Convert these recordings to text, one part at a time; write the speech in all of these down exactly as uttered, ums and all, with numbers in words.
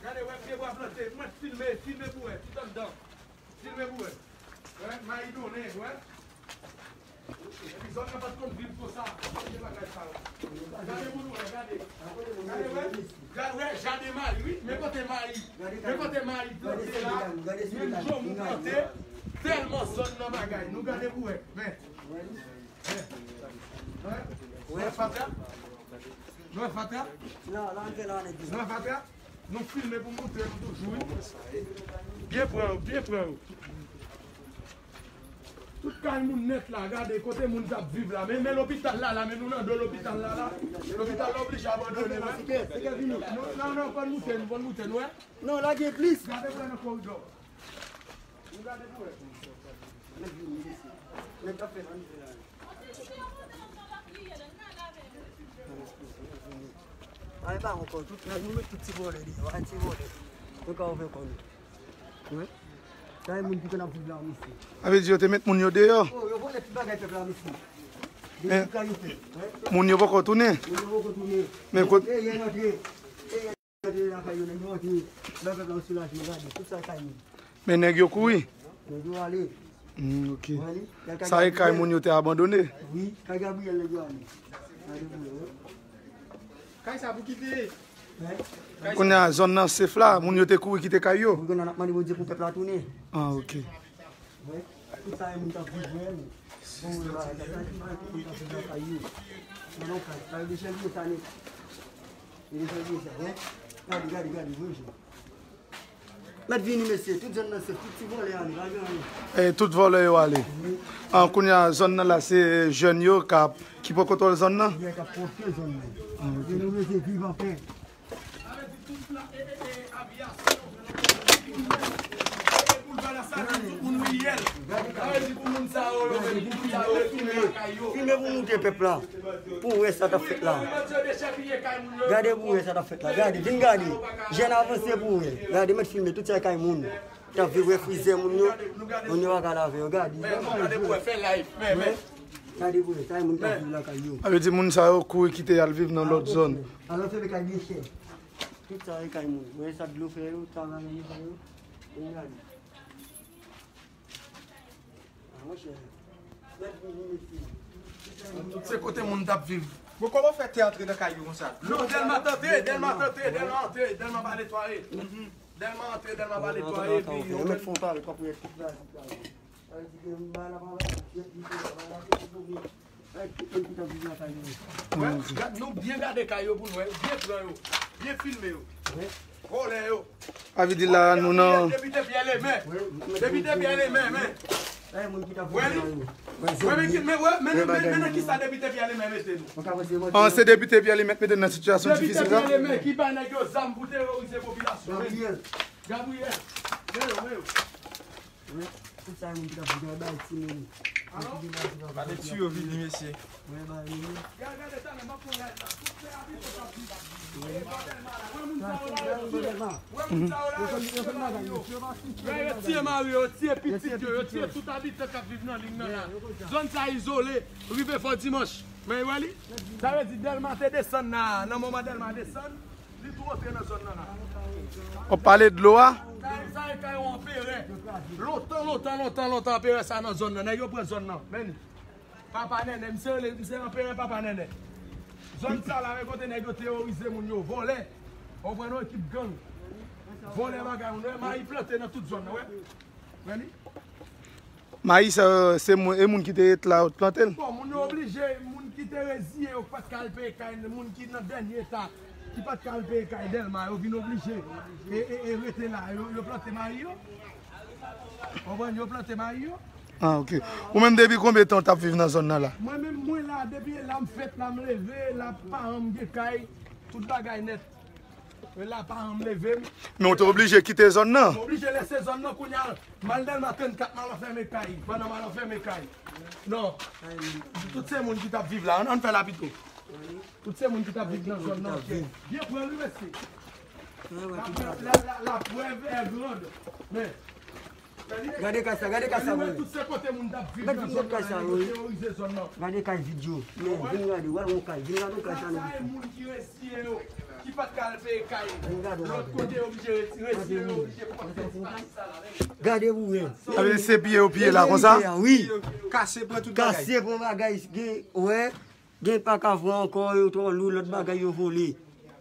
Gade, wè, pye bwa plante, mwen filme, filme pou wè, tout anndan. Filme pou wè. Wè, mayi donnen, wè. Epi zòn nan pa t konn viv konsa. Gade pou nou wè, gade. Gade, wè. Gade, wè, jaden mayi, wi. Men kote mayi. Men kote mayi plante la. Men jonmou plante. Tèlman zòn nan bagay. Nou gade pou wè. Men. Wè fatra? Nou wè fatra? Non, la, nou fè la, nou di. Nou wè fatra? Nou filme pou montre nou toujou, wi. Byen pran yo, byen pran yo. Tout kay moun nèt la, gade kote moun t ap viv la. Men, men lopital la, la, men nou nan do lopital la, la. Lopital la oblije abandone, wè. Non, non, non, konn moute nou, konn moute nou, wè. Non, la gen plis. Gade pran nan koridò. Nou gade pou wè. Nèg vini, mesye. Nèg ap fè ann vin la. Ay, pa ankò, tout, nou met tout ti vòlè deyò, ay, ti vòlè. Nou ka ouvè kò nou. Wi. Sa e moun ki konn ap viv la, mesye. Sa vle di yo te met moun yo deyò? Oh, yo vòlè tout bagay pèp la, mesye. Men, tout kay yo fè. Wi. Moun yo poko tounen? Moun yo poko tounen. Men kot- E, e, antre. E, e, antre lakay yo, nèg yo antre. Ba pèp la yon soulajman, gade, tout sa kay moun. Men nèg yo kouri? Nèg yo ale. Hmm, ok. Sa e kay moun yo te abandone? Wi, kay Gabriel nèg yo ale. Gade pou yo, wi. Kay sa pou kite. Kounye a, zòn nan sef la, moun yo te kouri kite kay yo? Wi, kounye a n ap mande Bondye pou pèp la tounen. Ah, ok. Wi. Tout sa e moun k ap viv, wi. Bon, wi, bagay sa, tout moun k ap viv nan kay yo. Nan yon kay, kay yo dejan vye sa nèt. Yo dejan vye sa, wi. Gade, gade, gade, wi, jan. Mèt vini, mesye. Tout zòn nan sef, tout ti vòlè ale, pa gen anyen. Eh, tout vòlè yo ale. Wi. Ah, kounye a, zòn nan la, se jèn yo k ap, ki pran kontwòl zòn nan? Wi, k ap pran zòn nan. Ah, ok. E nou rete viv anpè. Filme pou moute pèp la. Pou wè sa k ap fèt la. Gade pou wè sa k ap fèt la. Gade, vin gade. Jèn avanse pou wè. Gade, mèt filme tout sa kay moun. T ap viv wè frizè moun yo. Moun yo pa ka lave yo. Gade. Gade pou wè, fè live. Gade pou wè, sa e moun k ap viv lakay yo. Sa vle di moun sa yo kouri kite y al viv nan lòt zòn. Alò, se de kay byen chè. Tout sa e kay moun. Wè sa dlo fè yo, sa bagay yo fè yo. Vin gade. Ah, monchè. Tout se kote moun t ap viv. Bon, kòman w fè tè antre nan kay yo konsa? Non, Dèlma t antre, Dèlma t antre, Dèlma antre, Dèlma pa netwaye. Dèlma antre, Dèlma pa netwaye, epi yo met fon pare, kòk ret tout la. Sa vle di ke m bay la pa la, jet li fè la, bay la fè pou nou. Ay, tout moun ki t ap viv nan kay yo. Wè, gad, nou byen gade kay yo pou nou wè, byen pran yo, byen filme yo. Vòlè yo. Sa vle di la, nou nan. Depite Pyè Lemè. Depite Pyè Lemè, men. Wè, men, men, men, men nan ki sa depite Pyè Lemè mete nou? Ah, se depite Pyè Lemè mete nan sitiyasyon difisil sa? Depite Pyè Lemè ki bay nèg yo zam pou teworize popilasyon. Gabriyèl. Gabriyèl. Men yo, men yo. Wi, tout sa moun ki t ap viv nan bay timoun. Gade ti yo vini, mesye. Wi, bay vini. Yo tiye mari yo, yo tiye pitit yo, yo tiye tout abitan k ap viv nan liy nan la. Zòn sa izole, rive Fò Dimanch. Men wè li? Sa vle di Dèlma te desann la, nan moman Dèlma desann, li tou antre nan zòn nan la. W ap pale dlo a? Sa e, sa e kay yon anperè. Lontan, lontan, lontan, lontan, anperè sa nan zòn nan. Nèg yo pran zòn nan. Men li. Papa Nènè, misye rele, misye anperè Papa Nènè. Zòn sa la, men kote nèg yo teworize moun yo, vòlè. Ou pran yon ekip gang. Vòlè bagay, moun yo, mayi plante nan tout zòn nan, wè. Men li. Mayi sa, se moun, e moun ki te ret la, yo t plante l? Bon, moun yo oblije, moun ki te reziye yo, ki pa t ka al peye kay, moun ki nan dènye eta, ki pa t ka al peye kay Dèlma, yo vin oblije e, e, e rete la. Yo, yo plante mayi yo. Konprann, yo plante mayi yo. Ah, ok. Ou menm depi konbyen tan w t ap viv nan zòn nan la? Mwen menm, mwen la, depi la m fèt, la m leve, la paran m gen kay, tout bagay nèt. E la, paran m leve m. Men w te oblije kite zòn nan? M oblije lese zòn nan kounye a. M al Dèlma trannkat, m al anfème kay. Pandan m al anfème kay. Non. Tout se moun ki t ap viv la. Ann, ann fè la pito. Tout se moun ki t ap viv nan zòn nan. Byen pran li, mesye. La, la, la, la preuve est grande. Men. Gade kay sa, gade kay sa, wi. Mèt vin gade kay sa, wi. Gade kay vid yo. Men, vin gade, wè yon kay. Vin gade yon kay sa, non. Vin gade yon kay. Gade pou wè. Sa vle di se piye yo piye la konsa? Wi. Kase pran tout bagay. Kase pran bagay, gen, wè. Gen pa ka vre ankò, yo twò lou, lòt bagay yo vole.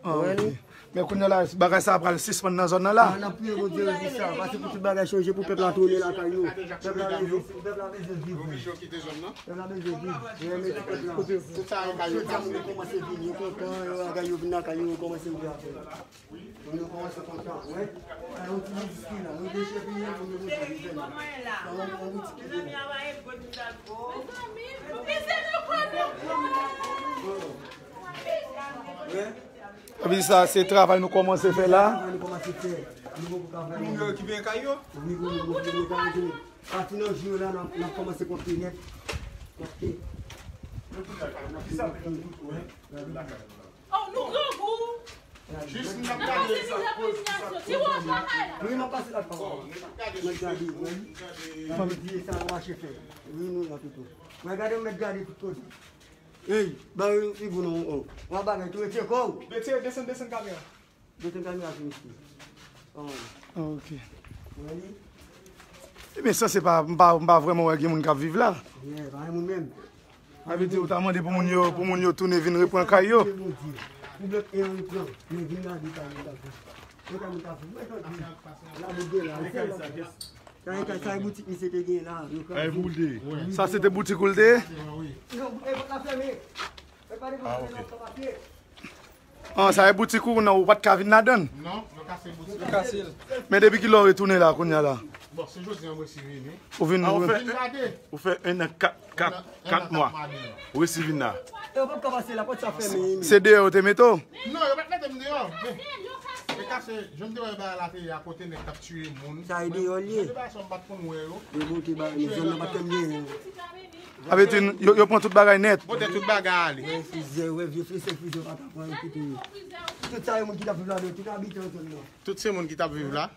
Ah, wè, ok. Men kounye a la, bagay sa a pral sispann nan zòn nan la. Ah, n ap priye Bondye pou sa. Pase pou tout bagay chanje, pou pèp la tounen lakay yo. Pèp la bezwen, pèp la bezwen viv, wi. Pèp la bezwen viv. Yo renmen ti pèp la. Jodi a, moun yo kòmanse vin, yo kontan, yo bagay yo vin lakay yo, yo kòmanse ouvè afè yo. Moun yo kòmanse kontan, wi. Yon ti mizik la, wi, dechèpiye, moun yo kontan, wi, fè nou. Yon, yon ti kite. Wi. Epi sa, se travay nou kòmanse fè la. Travay nou kòmanse fè. Nou poko ka fè. Moun yo okipe kay yo? Wi, wi, wi, wi, wi, wi. Pati nan jou yo la, n ap, n ap kòmanse konte nèt. N ap te. N ap te, wi. Oh, nou grangou. Jis n ap gade sa. Wi, m ap pase la. Mwen gade, wi. Mwen di sa nou mache fè. Wi, nou la pito. Mwen gade, mwen gade tout kote. Ey, ba yo figi w non, oh. W ap bagay, tou retire kò w. Retire, desann, desann kamera. Desann kamera sou misye. Oh. Ah, ok. Wè li? Ebyen, sa se pa, m pa, m pa vrèman wè gen moun k ap viv la. Yeah, pa gen moun menm. Sa vle di ou ta mande pou moun yo, pou moun yo tounen vin repran kay yo. Pou blòk e an repran, men vin gade kay moun ta fè. Yo kay moun ta fè. Mwen tande. La bout de la, se la. Sa e kay, sa e boutik misye te gen la. Yo kraze. Sa se te boutik ou l te ye? Non, e pòt la fèmen. E pa de pòt la fèmen, pa papye. Ah, sa e boutik ou, non, ou pa t ka vin ladan l? Non, yo kase boutik. Yo kase l. Men depi kilè w retounen la, kounye a la? Bon, se jodi a mwen si vini. Ou vin, ah, ou vin fè, vin gade. Ou fè en an kat, kat, kat mwa. Ou resi vin la. E yo pa t ka pase la, pòt sa fèmen. Se deyò yo te mete w? Non, yo pa t mete m deyò. Men, e kase, jan m te wè bagay la te ye a kote nèg t ap tiye moun. Sa e deyò l ye. Jan de bagay sa m pa t konn wè yo. Yo monte ba, zòn nan pa t konn genyen. Sa vle di, yo, yo pran tout bagay nèt. Pote tout bagay ale. Wè frizè, wè vye frizè, frizè pa ka pran yo kite yo. Tout sa yo moun ki t ap viv ladan, tout abitan zòn nan. Tout se moun ki t ap viv la.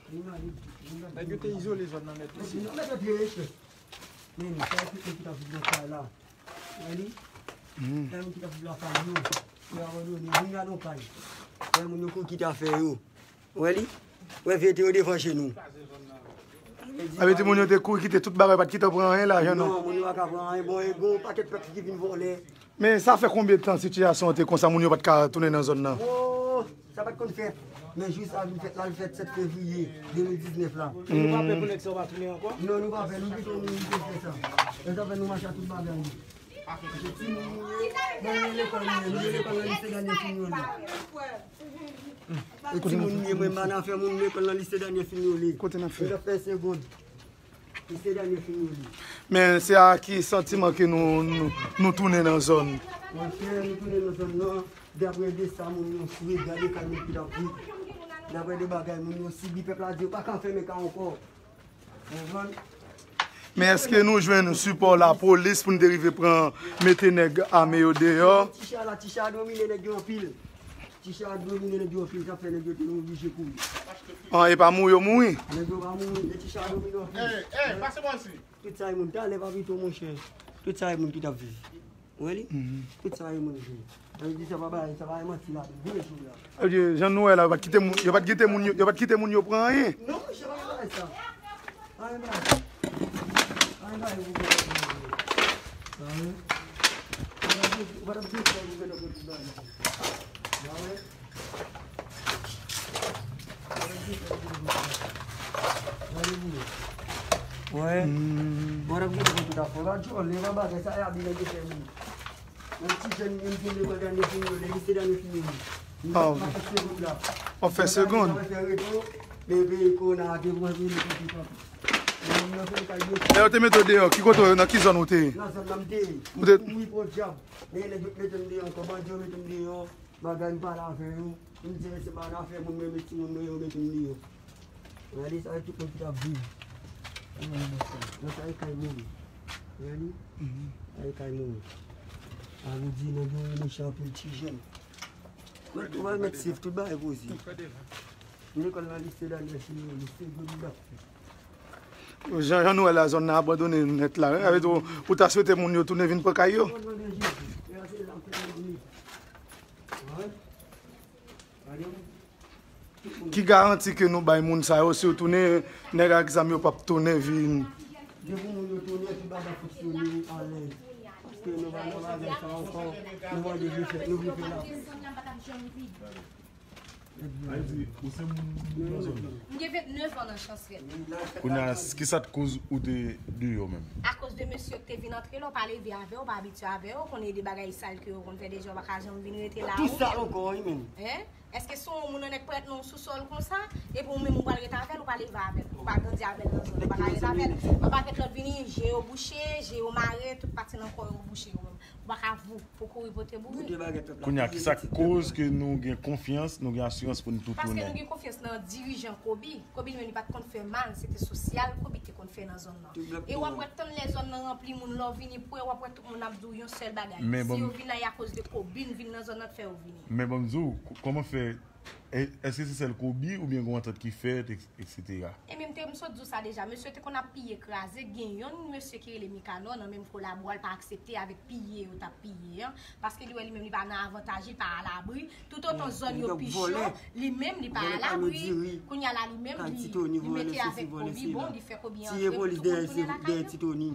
Nèg yo te izole zòn nan nèt osi. Nèg yo te izole. Men, sa yo tout moun ki t ap viv nan kay la. Wè li? Sa yo moun ki t ap viv lakay yo. Yo abandone, vin gade yon kay. Sa yo moun yo kouri kite afè yo. Wè li? Wè vye te yo devan je nou. Sa vle di moun yo te kouri kite tout bagay, pa t kite pran anyen lajan non. Non, moun yo pa ka pran anyen. Bon, e gon pakèt pèp ki vin vòlè. Men sa fè konbyen tan sitiyasyon an te konsa, moun yo pa t ka tounen nan zòn nan? Oh, sa pa t konn fèt. Men jou sa vin fèt la, l fèt sèt fevriye de mil diznèf la. Nou pa pè pou nèg sa yo pa tounen ankò? Non, nou pa pè, nou pito nou evite fè sa. E sa fè nou mache ak tout bagay nou. Se timoun nou ye, nou ye lekòl nou ye, nou ye lekòl nan lise Daniel Fignolé. E timoun nou ye, mwen m pa nan afè moun, lekòl nan lise Daniel Fignolé. Kote n ap fè? Mwen t ap fè segond. Lise Daniel Fignolé. Men se a ki santiman ke nou, nou, nou tounen nan zòn? Monchè, nou tounen nan zòn nan, daprè de sa moun yo fwe, gade kay moun ki t ap viv. Daprè de bagay moun yo sibi, pèp la di yo pa ka fèmen kay ankò. Konprann? Men èske nou jwenn sipò lapolis pou n te rive pran, mete nèg ame yo deyò? Ti cha la, ti cha domine nèg yo anpil. Ti cha domine nèg yo anpil, sa fè nèg yo te oblije kouri. An, e pa mouri yo mouri? Nèg yo pa mouri, men ti cha domine anpil. Ey, ey, pase bò isi. Tout sa e moun, talè pa pito monchè. Tout sa e moun ki t ap viv. Ou wè li? Tout sa e moun jwe. Sa vle di sa pa bay, sa pa bay manti la, vre jou la. Sa vle di, jan nou wè la, yo pa t kite moun, yo pa t kite moun yo, yo pa t kite moun yo pran anyen. Non, monchè, pa gen bagay sa. Pa gen bagay. Pa gen bagay pou gouvènman pran anyen. Sa vle? Ou pa t ap gen, ou pa t ap gen kòb gouvènman pran tout bagay. Sa vle? Wè. Mwen ap gete pou tout afè. Pa djòle, pa bagay, sa e abi nèg yo fè moun. Yon ti jèn, yon ti jèn lekòl Daniel Fignolé, lise Daniel Fignolé. Ah, ok. W ap fè segond la. W ap fè segond. W ap fè reto, men peyi kowona a te pran vini pou tout an. Mwen, mwen fè kay yo. Lè yo te mete w deyò, ki kote, nan ki zòn ou te ye? Nan zòn nan m te ye. Ou te... Wi, podyab. Men nèg yo mete m deyò ankò, bandi yo mete m deyò. Bagay m pale avè yo, m di mesye pa nan afè moun, mwen met timoun mwen yo mete m deyò. Gade sa, tout moun ki t ap viv. Nan sa e kay moun. Gade. Sa e kay moun. A vle di nèg yo mechan anpil ti jèn. Mwen tou al met sif tout bagay poze. M lekòl nan lise Daniel Fignolé, se gwo m t ap fè. Jan, jan nou wè la, zòn nan abandone nèt la, wi. Sa vle di ou, ou ta swete moun yo tounen vin pran kay yo? Ki garanti ke nou bay moun sa yo, si yo tounen, nèg ak zam yo p ap tounen vin? Depi moun yo tounen, epi bagay fonksyone alèz. Paske nou pa nan bagay sa ankò, nou mande vin fè, nou vin fè la. Ayiti, ou se moun nan zòn nan? M gen vennèf an nan Chansrèl. Kounye a, kisa t koz ou te deyò menm? Akoz de mesye yo ki te vin antre la, ou pa leve avè yo, ou pa abitye avè yo, ou konnen de bagay sal ke yo konn fè deja, ou pa ka janm vin rete la. Tou sal ankò, wi, menm. Hein? Èske se yon moun annik prèt nan yon sousòl konsa, epi ou menm ou pral rete avè l, ou pa leve avè l, ou pa grandi avè l nan zòn, ou pa ka rete avè l. Anba kèt lòt vini, je yo bouche, je yo mare, tout pati nan kò yo bouche yo menm. Ou pa ka vou pou kouri pote boure. Kounye a, kisa k koz ke nou gen konfyans, nou gen asirans pou n tou tounen? Paske nou gen konfyans nan dirijan Kobi. Kobi li menm li pa t konn fè mal, se te sosyal Kobi te konn fè nan zòn nan. E w ap wè tann lè zòn nan ranpli moun, lè w vini pre, w ap wè tout moun ap di w yon sèl bagay. Si yo vin la, e akoz de Kobi n vin nan zòn nan k fè yo vini. Men ban m di w, k- kòman fè, e- èske se sèl Kobi oubyen gen yon antant ki fèt, et- etsetera? Ebyen, m te, m sot di w sa deja. Mesye te konn ap piye kraze. Gen yon mesye ki rele Mikanò nan menm kolabo a, l pa aksepte avèk piye yo t ap piye an. Paske li wè li menm li pa nan avantaj, li pa alabri. Toutotan zòn yo pi cho, li menm li pa alabri. Kounye a la, li menm li, li mete avèk Kobi, bon, li fè Kobi antre pou tout moun tounen lakay yo.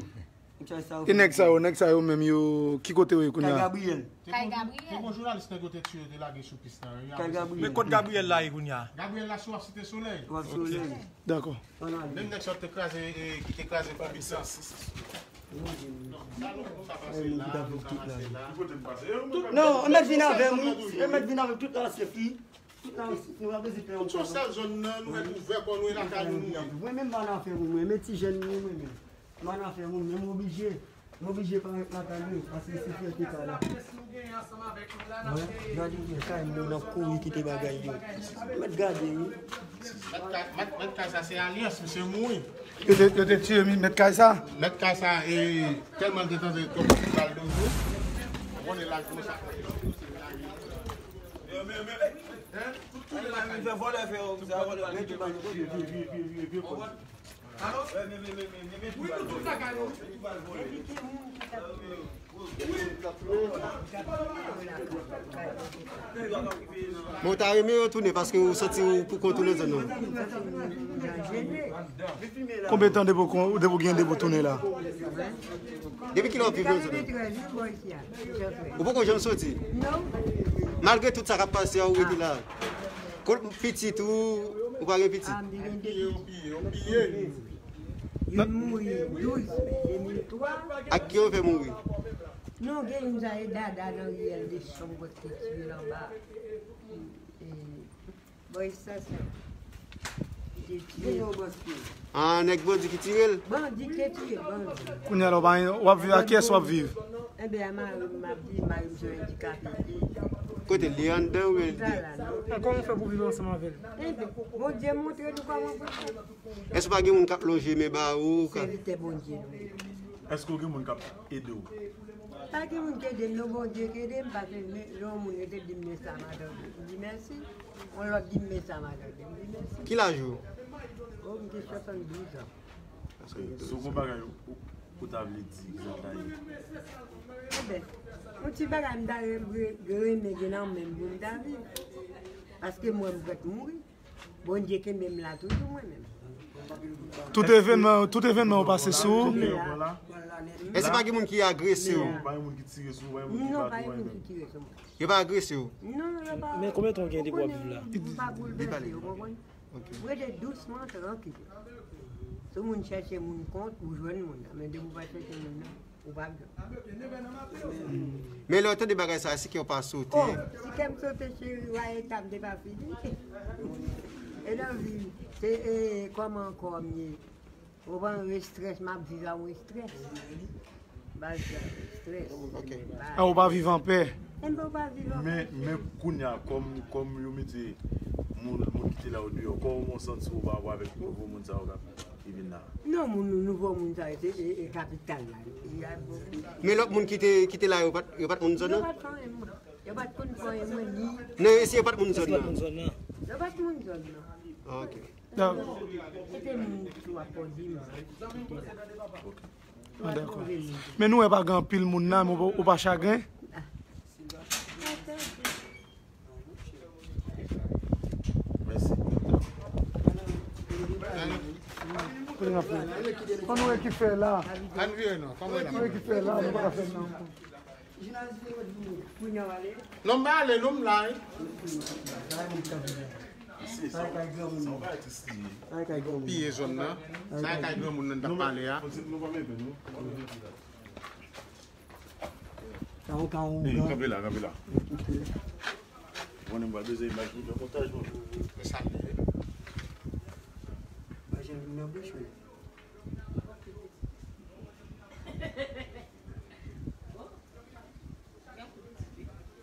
E nèg sa yo, nèg sa yo menm yo, ki kote yo ye kounye a? Kay Gabriyèl. Kay Gabriyèl. Te gon jounalis nèg yo te tiye, te lage sou pis la, wi. Kay Gabriyèl. Men kot Gabriyèl la ye kounye a? Gabriyèl la sou w ap Site Solèy. W ap Solèy. Dakò. Menm nèg sa yo te kraze, e, ki te kraze Kobi sa. Non, ou mèt vin avè m, wi. Ou mèt vin avè m tout la, se fi. Tout la, nou pa bezwen pè. Tout yon sèl zòn nan, nou mèt ouvè kò nou e lakay nou nou ye. Mwen menm pa nan afè moun, mwen, men ti jèn nou ye, mwen menm. M pa nan afè moun, men m oblije. M oblije parèt lakay mwen, paske se fyète kay la. Gade byen, kay moun nan kouri kite bagay yo. Mèt gade, wi. Mèt kay, mèt, mèt kay sa se alyans, misye mouri. Yo te, yo te tiye mi-, mèt kay sa? Mèt kay sa, e, tèlman l te tande twòp ti bal dozo. Ou konnen laj moun sa. Vye, vye, vye, vye, vye, vye. Bon, w ta renmen yo tounen paske ou santi ou pou kont ou nan zòn nan. Konbyen tan depi w kon-, depi w gen depi w tounen la? Depi kilè w ap viv nan zòn nan? Ou poko janm soti? Malgre tout sa k ap pase a, ou rete la? Kot pitit ou, ou pa gen pitit? Ah, m te gen de pitit. Youn mouri douz me de mil twa. Ak ki yo fè mouri? Non, gen youn sa e Dada nan riyèl de Chanm kot te tiye l anba. E, bò estasyon. Te tiye l. Ah, nèg bandi ki tire l? Bandi ki te tiye l, bandi. Kounye a la, w pa, w ap viv ak kiyès w ap viv? Enben, a mari m, m ap viv, mari m se yon andikape. Kote l ye, anndan oubyen l deyò? Li pa la, non. E kòman w fè pou viv ansanm avè l? Enben, Bondye montre nou kòman pou n fè. Èske pa gen moun k ap lonje men ba ou? Sèvitè Bondye nou ye. Èske w gen moun k ap ede w? Pa gen moun ki ede m, non, Bondye ki ede m, paske men, lè yon moun rete di m men sa m a tande, m di mèsi. Yon lòt di m men sa m a tande, m di mèsi. Ki laj ou? O, m gen swasanndouz an. Si w gon bagay ou, ou ta vle di, ki sa ta ye? Enben, yon ti bagay m ta re-, re-, renmen gen nan men m pou m ta viv. Paske m wè m prèt mouri. Bondye kenbe m la toujou, mwen menm. Tout evènman, tout evènman yo pase sou ou? Èske pa gen moun ki agrese w? Pa gen moun ki tire sou ou, pa gen moun ki bat ou, pa gen moun ki tire sou mwen. Yo pa agrese w? Non, yo pa. Men konbyen tan w gen depi w ap viv la? M pa boulvèse, ou konprann? Ok. Rete dousman, trankil. Si moun chèche moun kont, ou jwenn moun nan. Men depi w pa chèche moun nan, ou p ap jwenn. Men lè w tande bagay sa, si kè w pa sote? Oh, si kè m sote, cheri, wa eta m te pa fini. E nan vi, se, e, kòman ankò m ye? Ou pa an estrès, m ap viv a yon estrès. Baz la, estrès. Ok. Ah, ou pa viv anpè. Enben ou pa viv anpè. Men, men kounye a, kòm, kòm yo mete moun, moun ki te la yo deyò, kòman w santi w pa rapò avèk nouvo moun sa yo k ap ki vin la? Non, moun, nouvo moun sa yo, se, e, e kapital la. Men lòt moun ki te, ki te la yo, yo pa t, yo pa t moun zòn nan? Yo pa t konn mwen. Yo pa t konn mwen, ni. Non, e si yo pa t moun zòn nan? Yo pa t moun zòn nan. Ah, ok. Dakò. Kite m sou apò di m. Ah, dakò. Men nou wè pa gen anpil moun la, men ou, ou pa chagren? Mèsi. Kounye a, ann nou wè ki fè la. Ann vire non, ann wè ki fè la, nou pa ka fè nan. Non, m pa ale, non, m la, wi. Piye zòn nan. Sa e kay granmoun nan t ap pale a. Kanpe la, kanpe la. Mwen menm pa bezwen imaj pou fè montaj, mwen. Men sa l ye.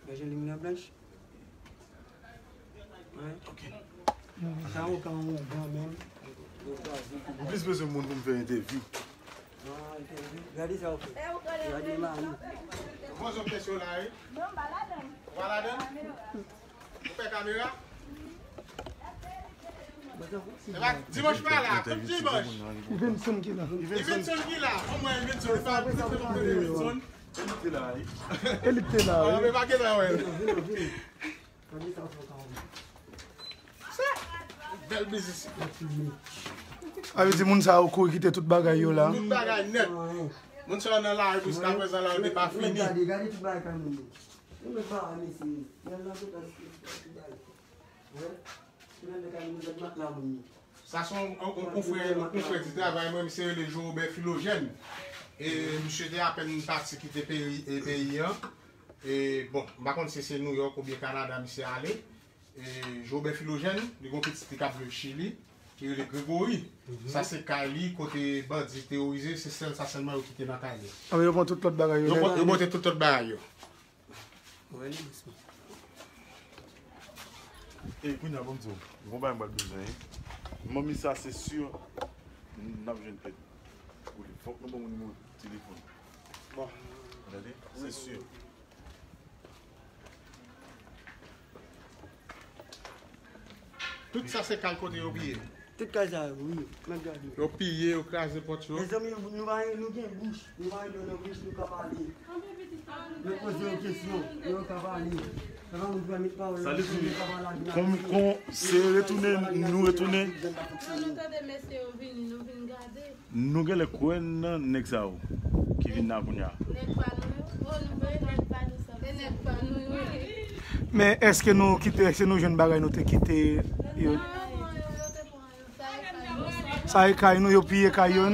Gaje limyè blanch. Wi. Ok. Sa ou ka yon gran menm. M plis bezwen moun pou m fè entèvyou. Ah, entèvyou. Gade sa ou fè. Gade mari. Ou poze yon kesyon la, wi. Non, m pa ladan. Ou pa ladan? Ou pè kamera? Epa, dimanch pa la, tout dimanch. Ivenson ki la. Ivenson ki la. Omwen Ivenson, epa, Ivenson. Elit te la, wi. Elit te la, wi. Ah, men pa gen la, wè. Bèl biznis. A vle di moun sa yo kouri kite tout bagay yo la. Tout bagay nèt. Moun sa yo nan lari jiska prezan la, yo te pa fini. Gade, gade tout bagay kay moun yo. Nou met bagay, mesye. Nan nan tout bagay. Sa se yon, yon, yon konfrè, yon konfrè di travay mwen, misye rele Jean Robert Philogène. E misye te apèn pati kite peyi, e, peyi an. E, bon, m pa konn si se Nouyòk oubyen Kanada misye ale. E, Jean Robert Philogène, li gen yon pitit li k ap viv Chili, ki rele Gregory. Sa se kay li, kote bandi terorize, se sèl sa sèlman yo kite nan kay li. Ah, men yo pran tout lòt bagay yo nèt. Yo pran, yo pote tout lòt bagay yo. Wè li dousman. E kounye a, ban m di w, gon bagay m pral bezwen, wi. Manmi sa, se si n ap jwenn èd pou li. Fòk nou ban mwen nimewo telefòn. Bon. Tande? Se si. Tout sa se kay kote yo piye. Tout kay sa yo, wi. Mèt gade. Yo piye, yo kraze pòt yo. Mezanmi, nou, nou pa, nou gen bouch. Nou pa gen nan bouch, nou ka pale. Nou poze yo kesyon, yo ka pale. Sa pa moun ki pa met pawòl nan bouch, nou ka pale ak nou. Kòm, kòm se retounen, nou retounen. Lè nou tande mesye yo vini, nou vin gade. Nou genlè kwè nan nèg sa yo ki vin la kounye a. Nèg pa nou yo. Oh, nou pa nèg pa nou sa. Se nèg pa nou yo. Men èske nou kite, èske nou jwenn bagay nou te kite yo? Sa e kay nou, yo piye kay yo.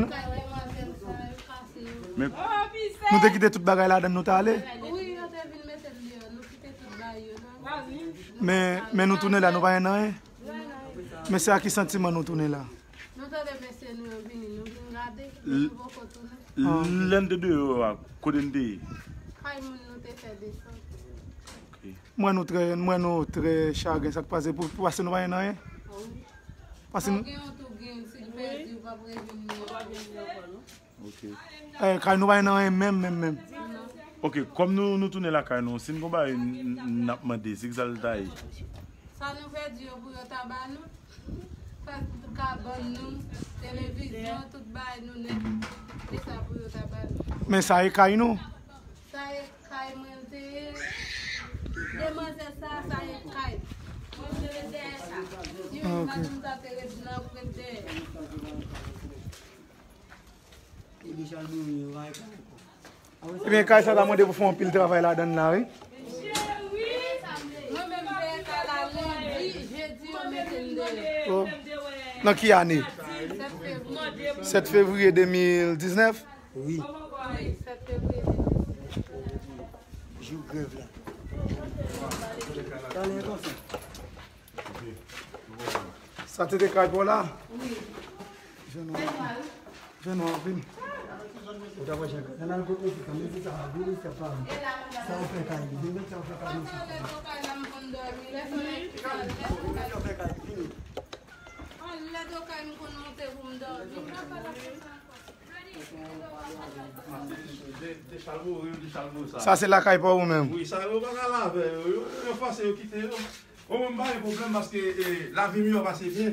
Men nou te kite tout bagay ladan, nou t ale. Wi, yo te vin mete l deyò, nou kite tout bagay yo. Men, men nou tounen la, nou pa jwenn anyen. Men se ak ki santiman nou tounen la? Nou tande mesye nou yo vini, nou vin gade, men nou poko tounen. Ah, ok. Lè n te deyò a, kote n te ye? Kay moun nou te fè desann. Ok. M wè nou trè, m wè nou trè chagren, sa k pase pou, pou pase nou pa jwenn anyen? Wi. Pase nou gen yon tou gen, si l pèdi, ou p ap revin li ankò, non. Ok. Eh, kay nou pa jwenn anyen menm, menm, menm. Non. Ok, kòm nou, nou tounen lakay nou, si n gon bagay n, n, n ap mande, se kisa l ta ye? Sa nou pèdi yo pou yo ta ba nou. Sa, kabann nou, televizyon, tout bagay nou nèt. E sa pou yo ta ba nou. Men sa e kay nou? Sa e kay mwen te ye. Demwazèl sa, sa e kay. Mwen te rete dèyè sa. Li menm, ok, madanm sa te rete nan prèt dèyè. Ebyen, kay sa ta mande pou fè yon pil travay ladan l la, wi. Mwen menm, m te ka la lendi, jedi, yo mete m deyò. Oh. Nan ki ane? Sèt fevriye. Sèt fevriye de mil diznèf? Wi. Wi, sèt fevriye de mil diznèf. Jou grèv la. Talè konsa. Sa te te kay pa w la? Wi. Fè nwa, wi. Fè nwa anpil. Ou ta wè jan nan al kot mezi sa, mezi sa, mezi sa pa. Sa ou fè kay li, mezi sa ou fè kay li. Ou fè kay li, vini. Anlè do kay m konn monte pou m dòmi. Sa se lakay pa w ou menm? Wi, sa yo pa ka lave yo, yo, yo fòse yo kite yo. Bon, mwen m pa gen pwoblèm paske, eh, lavi m yo ap pase byen.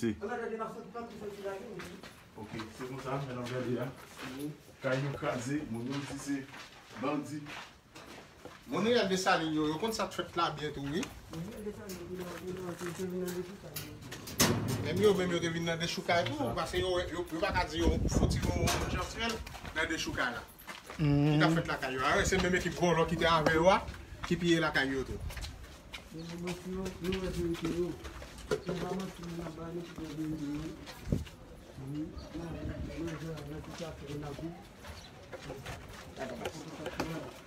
Ann ale, n ap soti, n ap soti la, wi. Ok, se konsa, men n ap gade a. Kay yo kraze, moun yo di se bandi. Moun Riyal Desalin yo, yo konn sa k fèt la byen tou, wi. Menm yo, menm yo te vin nan dechoukay tou, paske yo, yo, yo pa ka di yo fouti yon moun Chantyèl nan dechoukay la. Ki t ap fèt lakay yo. A, se menm ekip vòlò ki te avè yo a, ki piye lakay yo tou.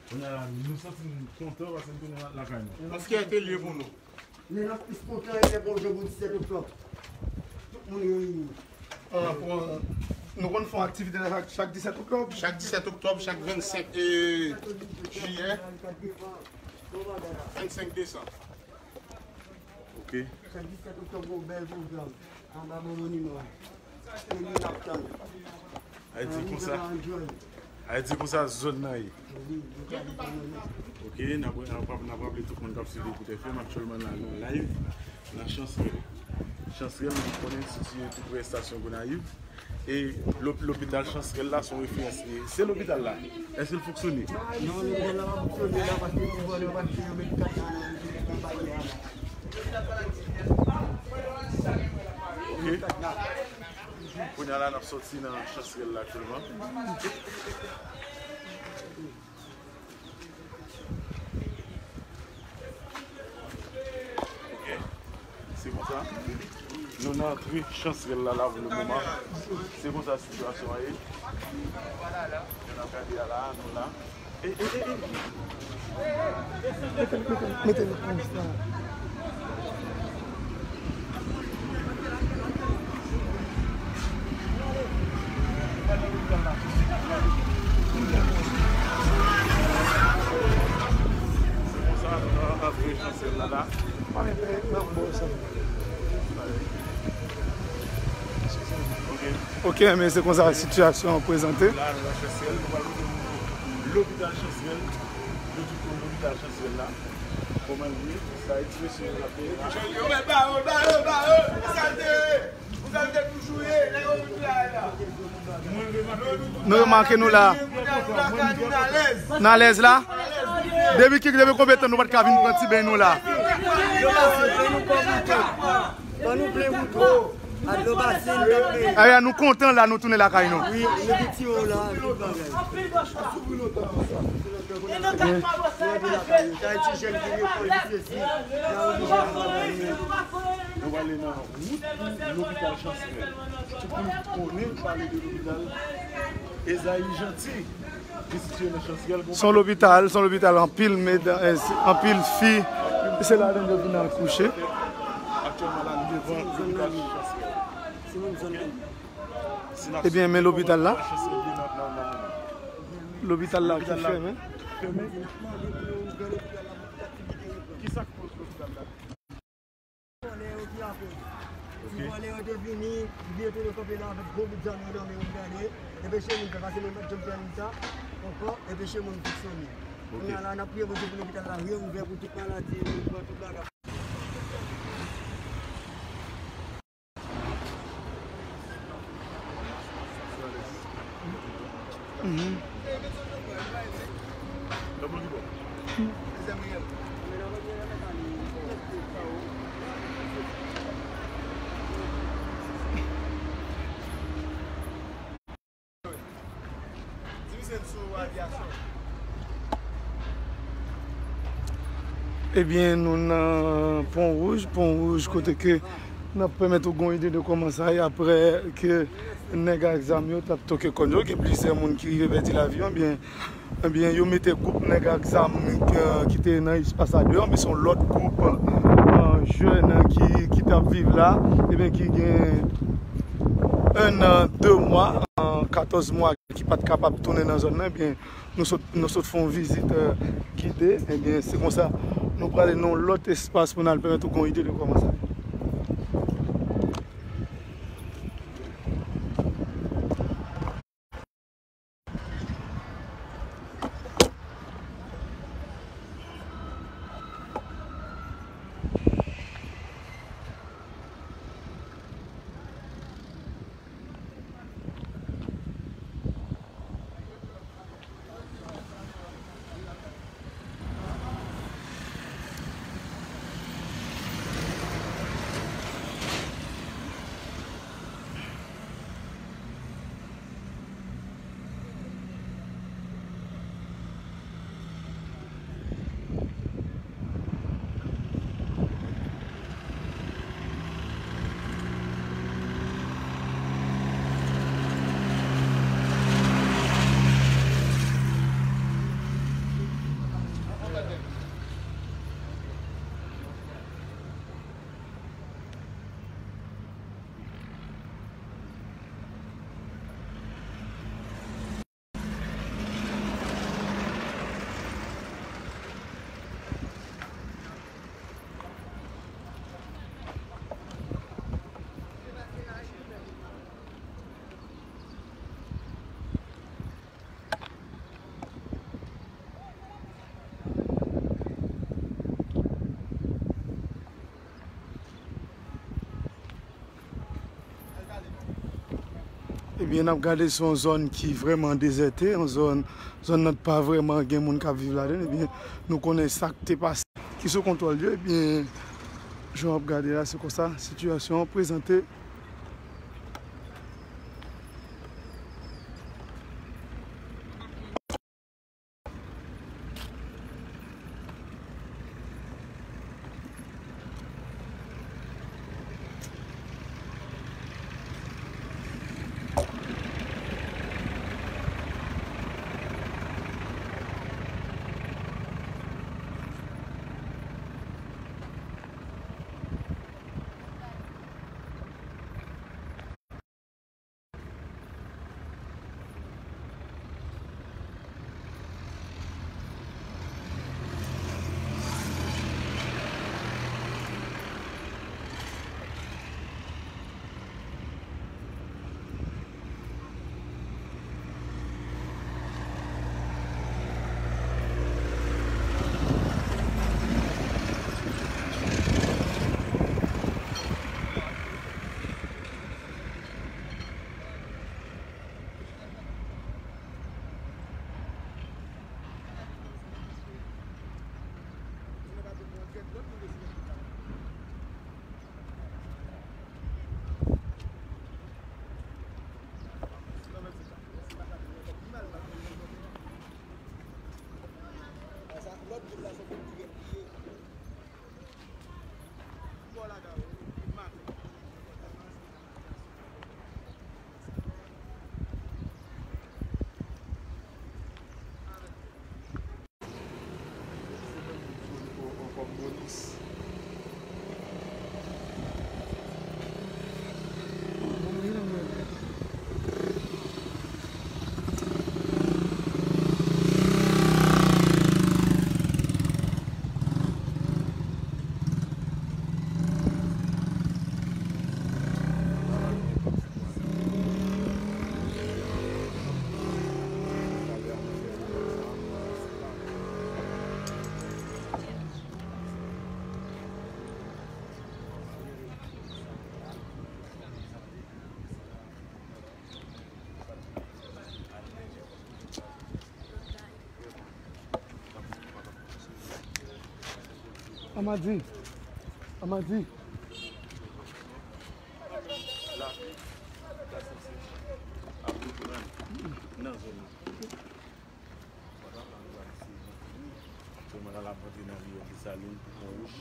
Kounye a la, nou santi n kontan paske n tounen lakay nou. Yon fyète l ye pou nou. Men n ap plis kontan lè bon jan pou disèt oktòb. Tout moun reyini. Ah, pou, nou konn fè yon aktivite la chak, chak disèt oktòb. Chak disèt oktòb, chak vennsenk, eh, jiyè, vennsenk desanm. Ok. Chak disèt oktòb, yon bèl pwogram. Anba bon moniman. Mwen gen ap tann. Ay di konsa. Ay di konsa zòn nan ye. Ok, n ap, n ap, n ap raple tout moun k ap swiv Ekout F M, aktyèlman la nan live nan Chansrèl. Chansrèl, nou konnen, sitiye tou pre estasyon Gonayiv. E lop-, lopital Chansrèl la se yon referans. E se lopital la. Èske l fonksyone? Non, lopital la pa fonksyone la, paske gouvènman pa t fè yon mèt kat la nan lopital la. Ok. Kounye a la, n ap sòti nan Chansrèl la aktyèlman. Ok. Se konsa. Nou nan antre Chansrèl la, la pou le moman. Se konsa sitiyasyon an ye. Jan n ap gade a la, nou la. E, e, e, e. Mete l, mete l, mete l konsa. Se konsa, nou nan antre Chansrèl la, la. Ok, men se konsa sitiyasyon an prezante. La, nou nan Chansrèl, nou pral montre nou lopital Chansrèl. Nou tout kon lopital Chansrèl la. Kòman l ye? Sa ekspresyon yo ap fè la. Yo mèt ba yo, ba yo, ba yo. Sa l te ye. Sa l te toujou ye. Nèg yo vin la, la. Nou remake nou la. N alèz la. Depi ki, depi konbyen tan nou pa t ka vin pran ti beny nou la? Ban nou plen wouto. Adlo basen, n ap peye. Aya, nou kontan la, nou tounen lakay nou. Wi, nou retire w la, tout bagay. Sa e ti jèn ki lekòl, li sezi, y a oblije al travay. Nou prale nan wout lopital Chansrèl. Tout moun konnen pale de lopital Ezayi Janti. Se yon lopital, se yon lopital anpil medam, eh, anpil fi. Se ladan yo vin akouche. Ebyen, men lopital la. Lopital la ki fèmen. Vòlè yo ki apre. Si vòlè yo te vini, li vin tounen kanpe la avèk gwo bout zam yo nan men yo, gade, enpeche moun fè, paske nou pa t janm fè nou sa ankò, enpeche moun fonksyone. Kounye a la, n ap priye Bondye pou lopital la reouvè pou tout maladi, pou tout bagay. Ebyen, nou nan Pon Wouj, Pon Wouj kote ke n ap pèmèt ou gon ide de kòman sa ye aprè ke nèg ak zam yo t ap toke kòn yo. Gen plizyè moun ki rive pèdi lavi yo, ebyen, ebyen, yo mete gwoup nèg ak zam, eh, ki te nan espas la deyò, men se yon lòt gwoup, eh, jèn ki, ki t ap viv la, ebyen, ki gen en an, de mwa, eh, katòz mwa ki pa t kapab tounen nan zòn nan, ebyen, nou sot, nou sot fè yon vizit, eh, gide, ebyen, se konsa nou prale nan yon lòt espas pou n al pèmèt ou gon ide de kòman sa ye. Ebyen, n ap gade se yon zòn ki vrèman dezète, yon zòn, zòn nan pa vrèman gen moun k ap viv ladan l. Ebyen, nou konnen sa k te pase, ki sou kontwòl yo. Ebyen, jan w ap gade la, se konsa sitiyasyon an prezante. Amadi. Amadi. Kounye a l ap rantre nan riyèl Desalin pou Pon Wouj.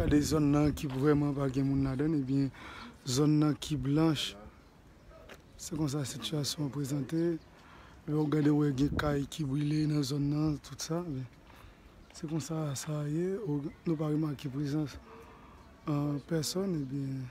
Gade zòn nan ki vrèman pa gen moun ladan l, ebyen, zòn nan ki blanch. Se konsa sitiyasyon an prezante. Lè w gade, w wè gen kay ki brile nan zòn nan, tout sa. Men, se konsa sa ye. Ou, nou pa remake prezans, euh, pèsòn, ebyen.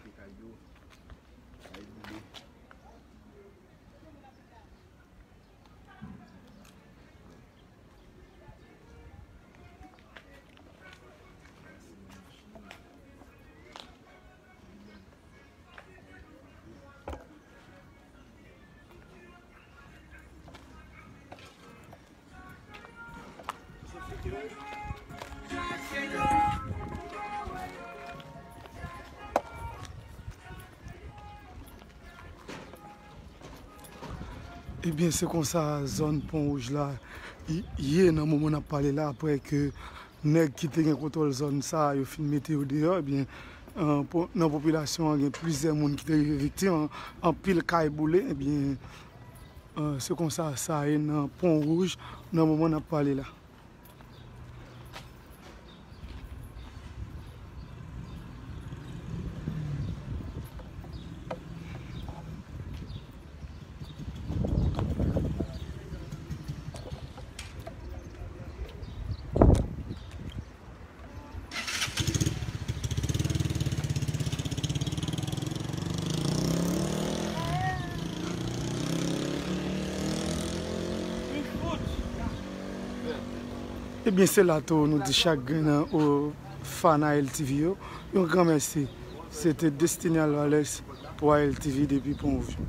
Ebyen, se konsa zòn Pon Wouj la y-, ye nan moman n ap pale la, apre ke nèg ki te gen kontwòl zòn sa a, yo fin mete yo deyò, ebyen, an, po-, nan popilasyon an, gen plizyè moun ki te rive viktim, an, anpil kay boule, ebyen, an, se konsa sa ye nan Pon Wouj, nan moman n ap pale la. Ebyen, se la tou nou di chak grenn nan o fan A L T V yo yon gran mèsi. Se te Destiny Alvarez pou A L T V depi Pon Vyo.